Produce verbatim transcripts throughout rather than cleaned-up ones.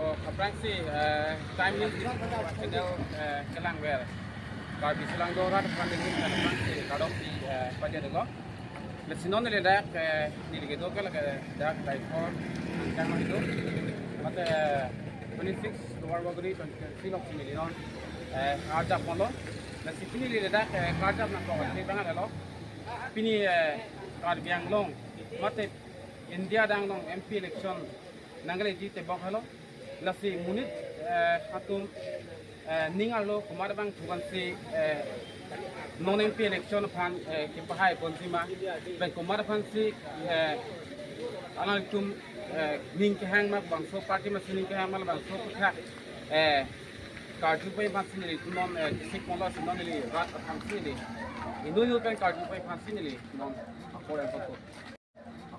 Aphrangsi, eh, Time News channel, eh, kelangver Karbi Anglong arat aphan neli aphrangsi kardom pi, eh, pajir dolo. Lasi non neli dak, eh, neli kedo ke lake dak Daipor angkang ma kedo. Mate, eh, twenty-six Lower Bagori constituency along si neli non, eh, arjap ponlo. Lasi pini neli dak, eh, karjap nangkok si bang ada lo. Pini, eh, Karbi Anglong mate India adang along M P election nangkeleji tebok helo. Lasi monit, eh, atum, eh, ning arlo komat abang aphuvansi, eh, non M P election aphan, eh, kepahai ponji ma, pen komat aphansi, eh, alangtum, eh, ning kehang ma, bangso party masi ning kehang ma, bangso kethak, eh, karju pai aphansi neli non, eh, kisik ponlo, si non neli rat aphansi neli inut inut pen karju pai aphansi neli non akor en ponpo.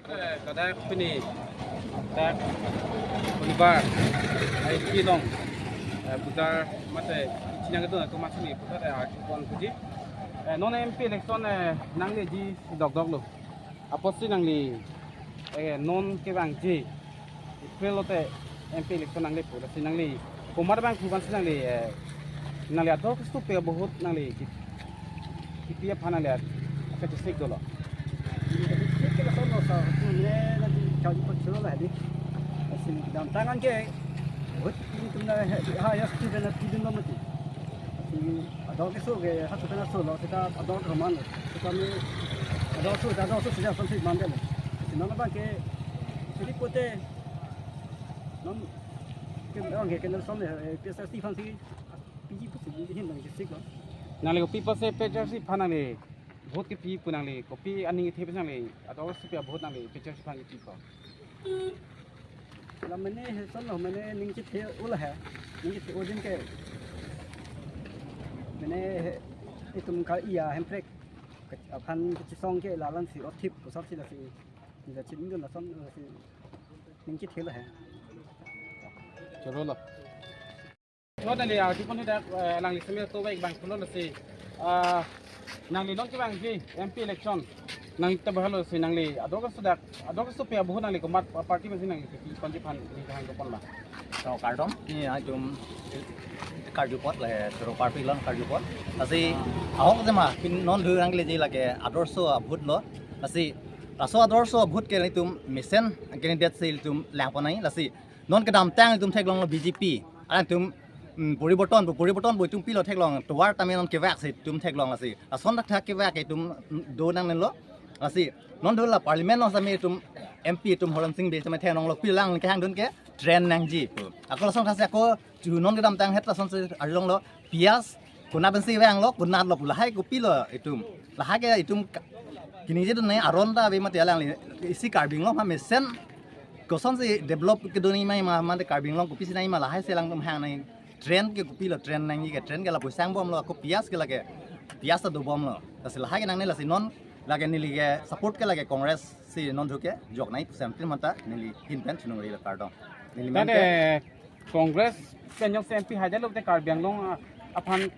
Eh, ladak pini dak Unibar I P along, eh, putar mate chinang itu aku masih nih putar, eh, arju pon puji. Eh, non M P election, eh, nangleji dokdok lo. Apotsi nangli, eh, non kevangji April lote M P election nanglepo, lasi nangli komat abang aphuvansi nangli, eh, nangli ador keso pi a-vote nangli ki-, kipi aphan nangli a-, kachesik dolo? Kachesik ke lason lo sa, mane nangli charge pon chulo la hadi. Lasi damtang anke vote itum na ha, ya student na pidun lo mati. Lasi ador keso ke ha student na solo, seta ador roman lo. Seta mi ador so, ador so sejak sampai mandel. Lasi non abang ke, jadi pote non ke orang ke kenal som, eh, P S R C aphansi piji pusi hin nangkesik lo. Nangli kopi apotsi P H R C aphan nangli vote kepi pu, nangli kopi aning kethe nangli ador keso pi a-vote nangli P H R C aphan kepipo? La mane he son lo, mane ning kethe ula he, ning kethe ujin ke mane he, itum ka iya Hemprek aphan kachesong ke lalang si othip pusap si lasi. Nija chin dun lason lasi ning kethe la he. Choro lo. Thot nangli arju pon dak, eh, alangli semi to baik bang pulo lasi, ah, nangli non kevangji M P election nangli ta bahalo si nangli ador keso dak, ador keso pi a-vote nangli komat party masi nangli kipi ponji aphan neli kehang do pon ma? To kardom, ni itum karju apot la he, soro party along karju apot. Lasi ahok jema pini non dhu nangleji lake ador keso a-vote lo. Lasi laso ador keso a-vote ke itum mesen candidate si itum lang pon nai. Lasi non kedamtang itum theklong lo B J P. Alangtum, mm, poriborton, poriborton pu itum pilo theklong. Tovar tame non kevak si itum theklong lasi. Lason thakthak kevak itum, mm, do nangnelo. Lasi non do la parliament along sami itum M P itum Horen Sing Bey sami theklong lo, pi lang kehang dun ke train nangji pu. Ako lason thasi ako chu non kedamtang het lason si arjulong lo. P S kona pensi vanglo, kona lo pu, lahai kopilo itum. Lahai ke itum ka-, kiningje dun nai aron ta ave mati alangli isi Karbi Anglong ha mesen kosonsi develop kedo nangji ma, ma, mate Karbi Anglong kopisi nangji ma lahai si alangtum hang nai. Train ke kopilo, train nangji ke, train ke lapu sang bomlo, ako P S ke lake, P S ta do bomlo. Lasi lahai ke nangne, lasi non lake neli ke support ke lake Congress si non dhu ke jok nai, sampil mata neli ahin pen chunung rila kardom. Neli men ke tade Congress pen jongsi M P haidetlo te Karbi Anglong, ah, aphan,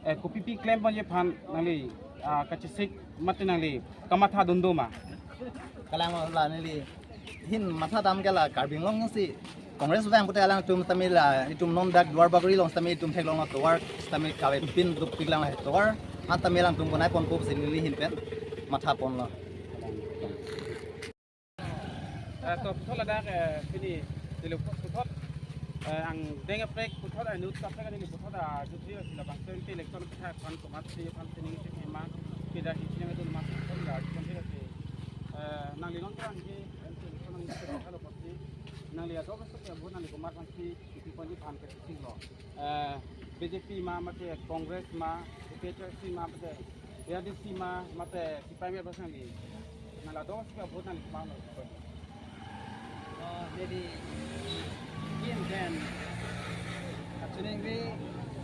eh, kopipi klem ponji aphan nangli, ah, kachesik mate nangli kamatha dun do ma? Kalang la neli ahin matha dam ke la Karbi Anglong si Congress vang pute alangtum tame la itum non dak Duar Bagori along tame itum theklong lo tovar tame kave pin duk pik lang la tovar. An tame alangtum konai ponpo pusi neli ahin pen matha ponlo. Eh, to puthot ladak, eh, pini neli puthot, eh, angdeng kaprek puthot, eh, news kaprek neli puthot, ah, jutri sila bangso M P election kethak aphan komatsi aphan sining si ma, kida hi sining itu ma, kon da kon si, eh, nangli non kevangji M P election nangli halo pusi, nangli ador keso pi a-vote nangli komat aphansi kipi ponji aphan kachesik lo. Eh, B J P ma, mate Congress ma, A P H L C ma, mate A R D C ma, mate C P I M aphan nangli, nangli ador keso pi a-vote nangli komat lo? Oh, jadi ahin pen kachiningri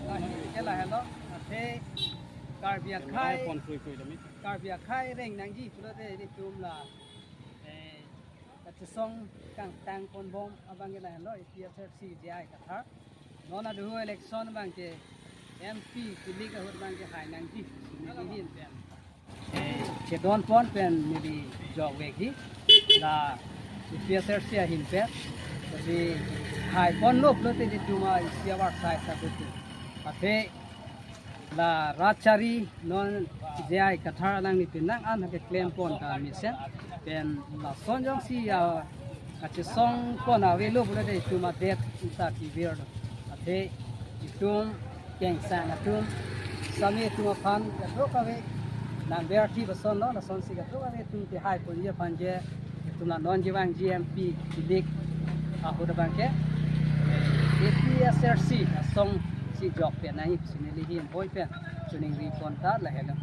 ahin ke lahelo, athe Karbi akhai, Karbi akhai reng nangji pulote itum la, eh, kachesong kangtang ponbom abang ke lahelo, A P H L C J I Kathar. Non adu election abang ke M P kilik ahut abang ke hai nangji, neli ahin pen, eh, chedon pon pen neli jok vekji, la A P H L C ahin pen. Si hai ponlo pulote itum a isi avar sai sa betul. Athe la rat chari non J I Kathar alangli penang an keklem pon ta mesen pen lason jongsi a kachesong pon avelo pulote itum adet ta kevir lo. Athe itum kengsang atum sami itum aphan kadokave nang berti beson lo, lasonsi kadokave itum kehai ponji aphan je itum la non jevang G M P kilik ahut abang ke A P H L C asong si jok pen nai sini lihin boi pen chuning ri pon ta lahelo.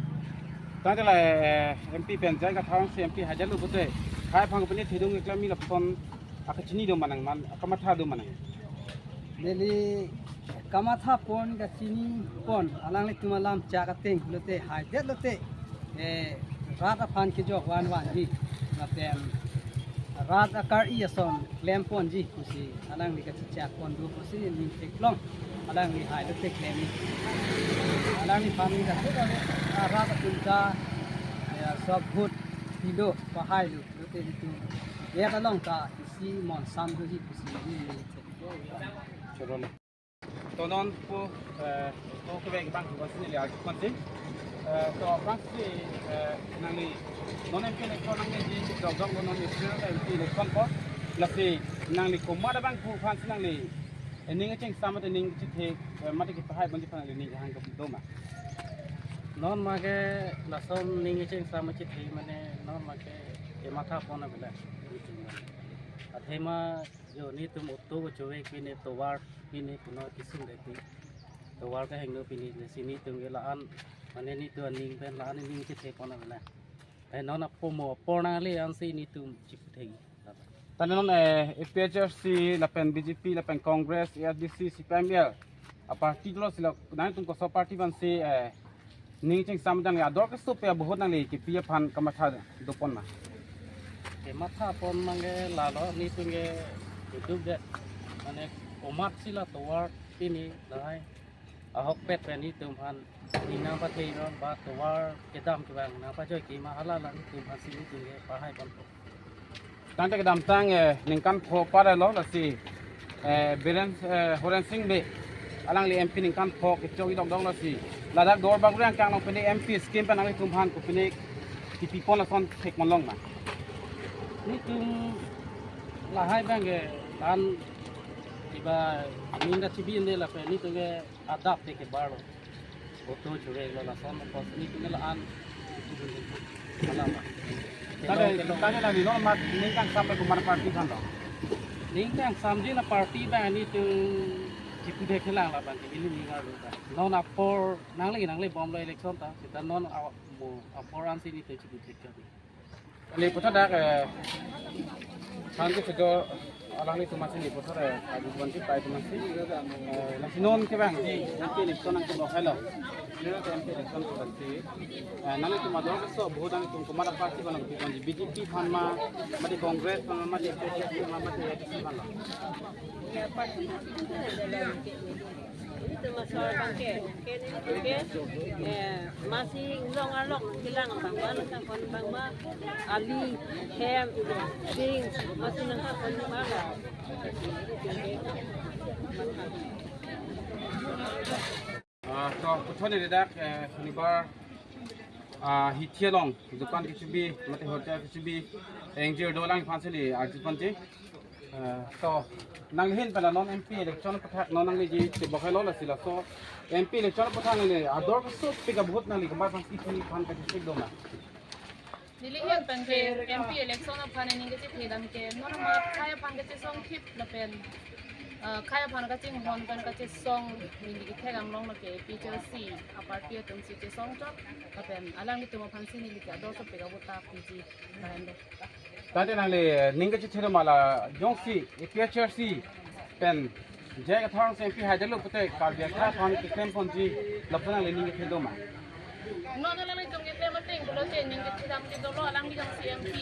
Tangte la, eh, M P pen J I Kathar si M P hajar lo pulote hai aphan pini thedung iklam mi lapuson akachini do manang man, akamatha do manang. Neli kamatha pon kachini pon alanglitum alam chak ateng lote haidet lote, eh, rat aphan kejok van vanji lapen rat akar-i ason klem ponji pusi alangli kachechak pon do pusi ning theklong alangli hai lote klem-i. Alangliphan ni kachek ave, ah, rat atum ta, eh, sob vote pilo pahai lo lote itum ya along ta isi mon sam doji pusi ni ni. Chorolo. To non po, eh, to kevek bang ko sini le arju konti. Eh, to bang si, eh, nangli non M P election nangji jok jok non M P election ko. Lasi nangli komat abang ko aphan si nangli, eh, ning cheng sama te ning chethe, eh, mate kepahai ponji aphan nangli ning hang ke do ma. Non ma ke lason ning cheng sama chethe mane non ma ke kematha pon abela. Athema jo netum auto ko chove pine tovar pine puno kisung deti. Tovar kehingno pine lasi netum ke la-an mane netum aning pen la-an ning chethe pon abela. Eh, non apo mo apor nangle ansi netum chiputheng. Tane non, eh, A P H L C lapen B J P lapen Congress, A R D C, C P I M L aparty dolo sila nangtum koso party aphan si, eh, ning cheng sam jang ador keso pe vote nangli kepi aphan kamatha do pon ma. Kematha pon mangke lalo netum ke duduk det mane komat si la tovar pine lahai ahokpet pen netum aphan ning nangpathei ron ba tovar kedam kevang nangpajoi ke ma hala la netum aphan si netum ke pahai pon po. Tangte kedamtang, eh, ningkan pho parlo lasi, eh, Biren, eh, Horen Sing Bey alangli M P ningkan pho kechok idok dok lasi ladak Duarbagori angkang along pine M P scheme pen nanglitum aphan kopine kipi pon lason thek manlong ma. Netum lahai abang ke an iba amin da chibi ende lapen netum ke adap te kebar lo. Auto chove lo lason pos netum la-an. Alam. Tane, tane nangli non mat ning kangsam ke komat party aphan lo. Ning kangsam ji la party abang netum chipudek helang la abang ke ili ning arlo ta. Non apor nangle nangle bomlo election ta. Seta non a-, mo apor ansi netum chipudek kami. Neli puthot dak, eh, thank you sejor alanglitum aphan si neli puthot, eh, arju ponji pai atum aphan si, eh, lasi non kevang ji M P election nangkebok hai lo. Neli M P election ko lasi, eh, nanglitum ador keso vote nangtum komat aparty aphan nangpi ponji, B J P aphan ma, mate Congress aphan ma, mate A P H L C aphan ma, mate A D C aphan lo. Itum asor abang ke, ke, eh, masi inglong arlok kelang abang ma, lason abang ma, ali, hem, ding, masi nangkapon abang ma. Ah, to, puthot neli dak, eh, Shonibar, ah, hithi along, dukan kechibi, mate hotel kechibi, engjir do alangliphan si neli arju ponji. Eh, to, nangli ahin pen la non M P election aputhak non nangli ji chebok hai lo lasi laso M P election aputhak nangli ador kesopik avote nangli komat aphan kipi aphan kachesik do ma. Neli ahin pen ke M P election aphan ning kachethedam ke non ma khei aphan kachesong thip lapen, eh, khei aphan kachinghon pen kachesong neli kethek damlong lo ke A P H L C aparty atum si chesong chot lapen alanglitum aphan si neli ke ador sopik avote ta piji lahen do. Tangte nangli ning kachethedam ma la jongsi A P H L C pen J I Kathar si M P haidetlo pulote Karbi akhei aphan keklem ponji lapu nangli ning kethedam ma. Non alanglitum keklem ateng pulote ning kethedam ke dolo, alangli jongsi M P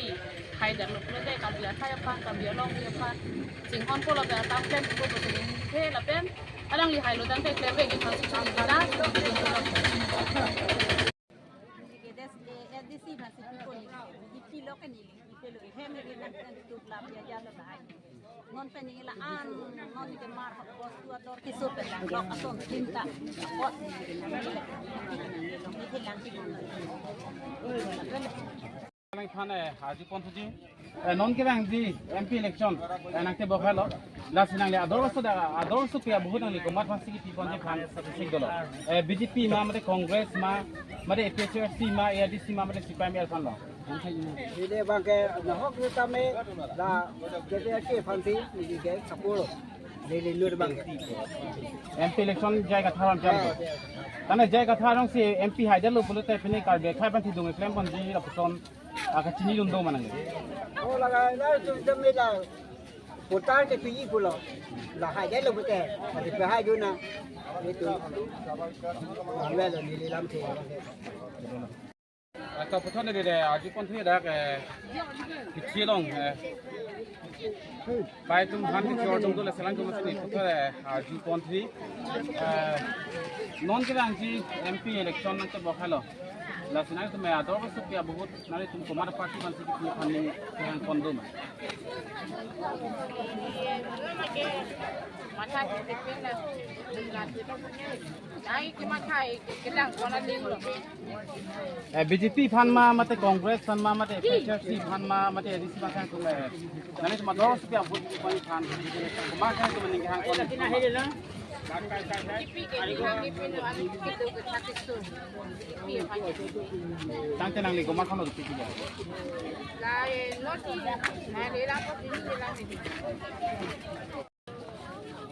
haidetlo pulote Karbi akhei aphan, Karbi alongri aphan chinghon po lapen atam klem po pulote ning kethe lapen alangli hailo tangte klem ke aphan si chini kita. Neli ke des, eh, A D C aphan si pi pon neli, neli pilo ke neli, neli Hem hem nang pen tu lap ya ya la hai. Non pen ni la an, non ke mar hok bos tu ador ti so pen lok ason tinta. Bos. Ni ke lang ti. Nangphan, eh, arju ponthuji. Eh, non kevangji M P election, eh, nangtebok helo. Lasi nangli ador so da, ador so pia buhut nangli komat aphansi kipi ponji aphan sik dolo. Eh, B J P ma, mate Congress ma, mate A P H L C ma, A I D C ma, mate C P I M L aphan lo. Neli abang ke nahok ni tame la K P L C aphansi neli ke support. Neli nur abang ke. M P election J I Kathar jam. Tane J I Kathar jongsi M P haidetlo pulote pini Karbi akhai aphan thidung keklem ponji lapuson akachini dun do ma nang. Oh, la la tu jam la. Voter ke piji pulo. La haidetlo pulote. Ati pe haidun na. Itu. Amel neli lam ke. Aka puthot neli arju ponthu dak, eh, kithi along, eh, pai atum aphan kithi atum dole selang atum si puthot, eh, arju ponthu, eh, non kevangji M P election nangtebok helo. Lasi nangtum ador so pia buhut nangtum komat party aphansi kipi aphan ning kehang pon do ma. Matha di tepin na. Ai, ke matha, ke lang kona ling lo. Eh, B J P aphan ma, mate Congress aphan ma, mate A P H L C aphan ma, mate A D C aphan kehang tum, eh, nangtum ador so pia buhut aphan, komat kehang tum ning kehang pon. Tangte nangli komat aphan lo kipi.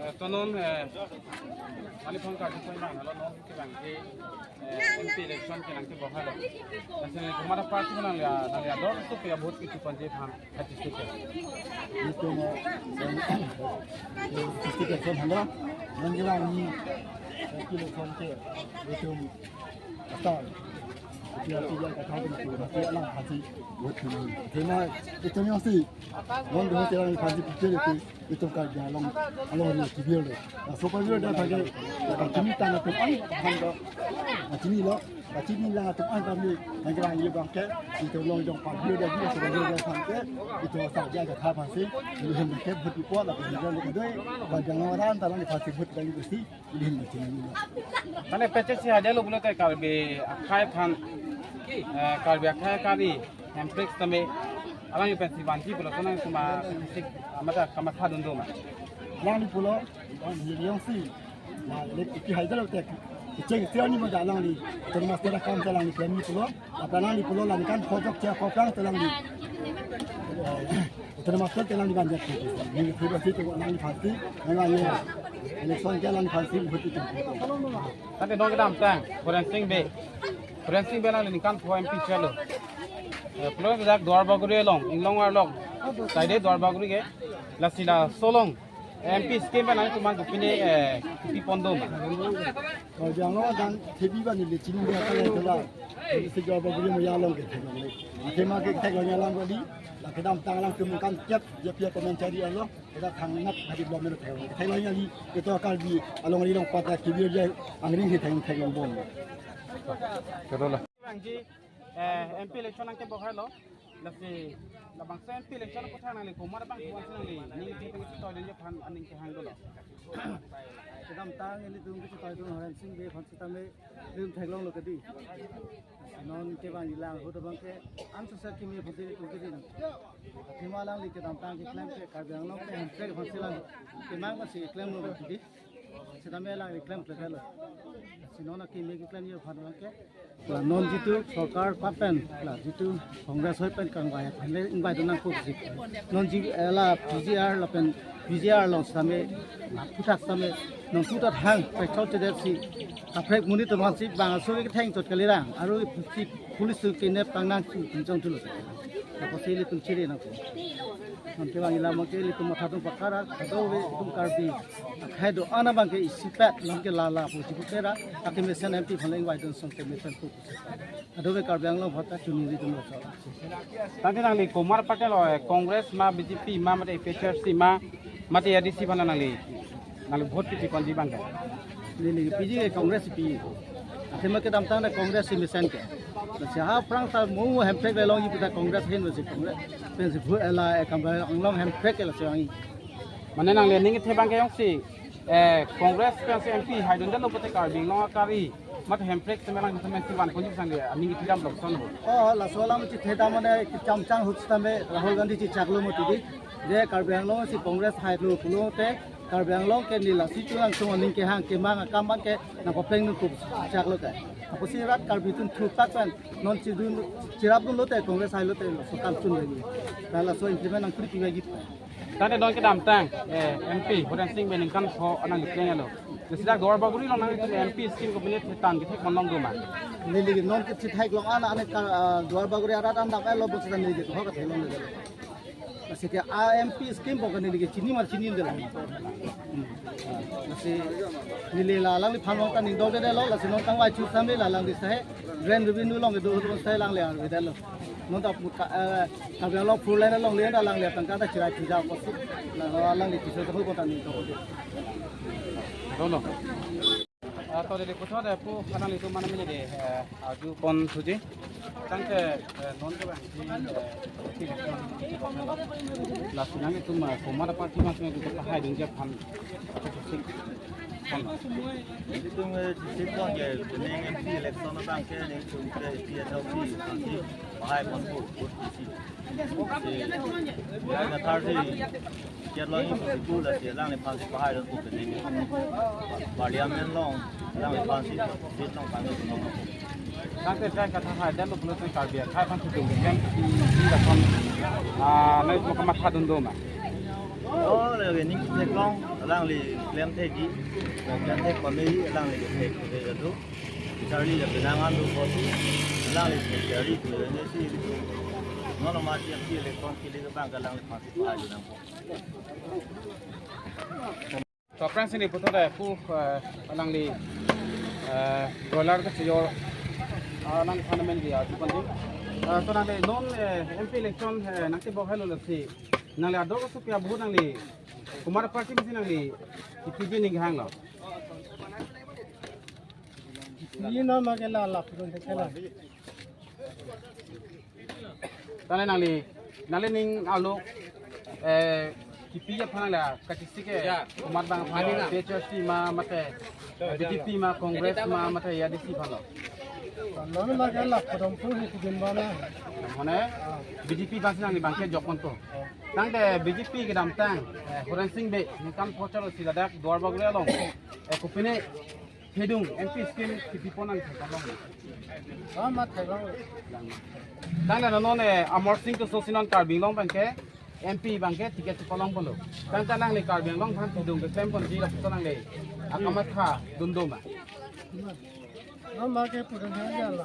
Eh, to non, eh, ani phone card ko ma halo non kevangji, eh, M P election ke nangtebok helo. Lasi komat party nangli, nangli ador so pia buhut kipi ponji aphan. Itu mo, eh, itu ke son halo, nangli ni, eh, kilo son ke, itu asal. Itu yang tiga kata itu, itu lang hati buat ini. Terima, itu yang si, non dua tiga lang hati pikir itu, itu kerja along, along ni kibil deh. Nah, supaya dia pakai, ya, kami tanah tu ang, hando, nah, sini lo. Kachini lang atum an kami nangkelang ye abang ke, itu long jong pablo dia juga sebagai dia aphan ke, itu saja ada hal aphansi, ini hem ke buat ipo la pun jong kedoi, bang jang orang talang di pasti buat kali pasti, ini hem kachini ni. Mane P H L C haidetlo pulote Karbi akhai aphan, eh, Karbi akhai kali, Hemprek tame, alang pensi vanji pulo, tonang cuma sik, amata kamatha dun do ma. Nangli pulo, nangli yang si, na, lek ipi haidetlo tek. Cheng tiang ni mo jalang ni. Termasuk ada kam jalang ni kami pulo. Apa nangli pulo langkan pojok cia kopang jalang ni. Termasuk jalang ni banjat. Ni sudah situ nangli pasti, nangli election jalang pasti begitu. Tangte non kedamtang, Khorensing Bey. Khorensing Bey nangli ningkan pho M P chalo. Eh, pulo dak Duarbagori along, Inglong arlong. Saide Duarbagori ke. Lasi laso along M P scheme pen nangtum aphan kopine, eh, kipi pon do ma. Karbi Anglong adang thepi abang neli chini dia kala itola. Jadi sejak Duarbagori mo ya along ke theklong le. Athema ke theklong ya along kali. La kedamtang alangtum kan tiap dia pia komentari along. Kita thangnat hari belum ada theklong. Theklong ya li itu Karbi along along pada kibil dia angring hi thang theklong bom. Betul lah. Bangji, eh, M P election nangtebok helo. Lasi, labangso M P election aphuthak nangli komat abang komatsi nangli ning kehang, to den aphan aning kehang dolo. Kedamtang ilitum kechetoi atum Khorensing Bey aphan sitame rim theklonglo kedi. Non kevang ilang ahut abang ke an susa kimi aphansi ilitum kedi nang. Athema alangli kedamtang keklem ke Karbi Anglong ke Hemprek aphansi lang kemang aphansi klemlo kedi. Sitame alangli klemkle lo. Si non akimi keklem ye aphan abang ke. La non jitu sorkar papen, la jitu Congress hoi pen kangvai aphan le ingvai dun nangkok si. Non ji, eh, la P G R lapen P G R along sitame aphuthak sitame non puthot hang pekchot chedet si kaprek monit atum aphansi bang aso ketheng chot kali rang, aru si police atum kidnap tang nang si pinchong thulo. Lapusi ilitum chiri nangkok. Non kevang ilam ke ilitum matha atum pakara, kadokave itum Karbi akhai do-an abang ke isipet, non ke lala pu chipu kera, akimi mesen M P aphan le ingvai dun song ke mesen pu. Kadokave Karbi Anglong aphan ta chuningri dun lo so. Tangte nangli komat party lo, eh, Congress ma, B J P ma, mate A P H L C ma, mate A D C aphan nangli, nangli vote kipi ponji abang ke. Neli piji ke Congress pi. Athema kedamtang ta Congress si mesen ke. Lasi ha aphrang ta mo Hemprek le longji pu ta Congress ahin, lasi Congress pensi vote ela, eh, Karbi Anglong Hemprek ke lasi longji. Mane nangli aning kethe abang ke jongsi, eh, Congress pensi M P haidundetlo pute Karbi Anglong akari, mate Hemprek semelang semen si vanponji pu sangli aning kethe dam lokson ho. Oh, laso alam chethedam mane kecham chang ahut sitame Rahul Gandhi chechaklo mati di. Je Karbi Anglong si Congress hailo pulote Karbi Anglong ke neli lasi chulang chung aning kehang kemang akam abang ke nangpaplengdun pu chaklo ke. Apotsi rat Karbi atum thupak pen non chidun chirapdunlote Congress hailote laso kam chun lagi. Ta laso implement nangkuri pi lagi. Tangte non kedamtang, eh, M P Horen Sing Bey ningkan pho anang dipleng alo. Lasi dak Duar Bagori along nangtum M P scheme ko binit tang kethek man long do ma? Neli non kethek long ana ane ka, ah, Duar Bagori arat an dam elo bos neli ho ka thelong le. Lasi ke a M P scheme bok neli ke chini mar chini de la. Hmm. Lasi neli la alangliphan long ta ning dok de lo, lasi non tang vai chu sam le la alangli sahe. Drain revenue along kedo hoton sai alangli arve de lo. Non ta pu ka, eh, Karbi Anglong four lane along le alangli tangka ta chirai chija apotsi. La alangli piso ta ho ko ta ning dok de. Dono. Ah, to neli puthot, eh, pu alanglitum mane neli, eh, arjupon thuji. Tangte, eh, non kevangji, eh, lasi nangtum, eh, komat aparty mas nangtum pahaidunji aphan. Nelitum, eh, chesik tong ke, neli M P election abang ke, nelitum ke, T S L C, pahai ponpo, vote isi. Si, ya, na thar si, kiat long isi pu lasi alangliphan si pahaidun pu ke neli. Parliament along, alangliphan si, seat along pangni si nong. Tangte kai katha hai dan lo pulo tang Karbi akhai aphan thudun pen si, si lason, ah, nai mo kamatha dun do ma? Oh, le ning theklong, alangli klem thekji, klem thek pame, alangli thek thek jadu. Charli le penang an do apotsi, alangli thek charli pu le ne si. Non ma si M P election ke le abang ke alangliphan si pahaidun nangpo. To aphrangsi neli puthot, eh, pu, eh, alangli, eh, broiler kachejor, ah, nangphan amen di, ah, chupan di. Eh, to nangli non, eh, M P election, eh, nangkebok hailo lasi. Nangli ador kasu pia vote nangli komat aparty masi nangli kipiji ning hanglo? Ini nama ke la lap dun ke la. Tangte nangli, nangli ning alo, eh, kipiji aphan nangli kachesik ke, ya, komat abang aphan, ya, P H R C ma mate, eh, B J P ma, Congress ma mate A D C aphan lo? Non ma ke la kodom pu hi kudin bana. Mane, B J P abang si nangli abang ke jokpon to. Tangte B J P kedamtang, eh, Horen Sing Bey ningkan pho chalo si ladak Duar Bagori along, eh, kopine thedung M P scheme kipipon nang theklong. Ah, ma theklong. Tangte non, eh, Amarsing Tisso si non Karbi Anglong abang ke M P abang ke ticket chepalongponlo. Tangte nangli Karbi Anglong aphan thedung keklem ponji lapuson nangli akamatha dun do ma? Non ma ke pudun ha ya la.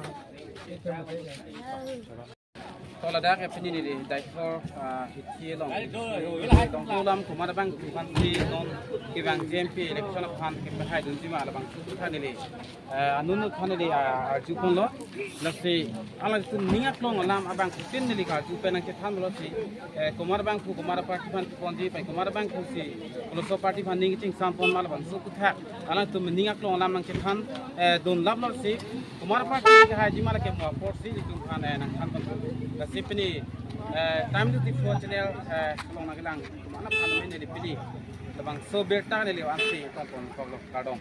To ladak, eh, pini neli Daithor, ah, hithi along, Dongkulam komat abangphu aphan si non kevangji M P election aphan kepahaidunji ma labangso aphan neli, eh, anut aphan neli, ah, arjuponlo. Lasi alangtum ning aklong alam abangphutin neli karju pen nangkethanlo si, eh, komat abangphu komat aparty aphan ponji pen komat abangphu si koloso aparty aphan ning chingsampon ma labangso aputhak alangtum ning aklong alam nangkethan, eh, dun laplo si. Komat aparty kehaiji ma lake mo apor si itum aphan, eh, nangthanpon. Lasi pini, eh, Time twenty-four channel, eh, along nangkelang atum aphan neli pini labangso birta neli ansi tongpon koklo, kardom.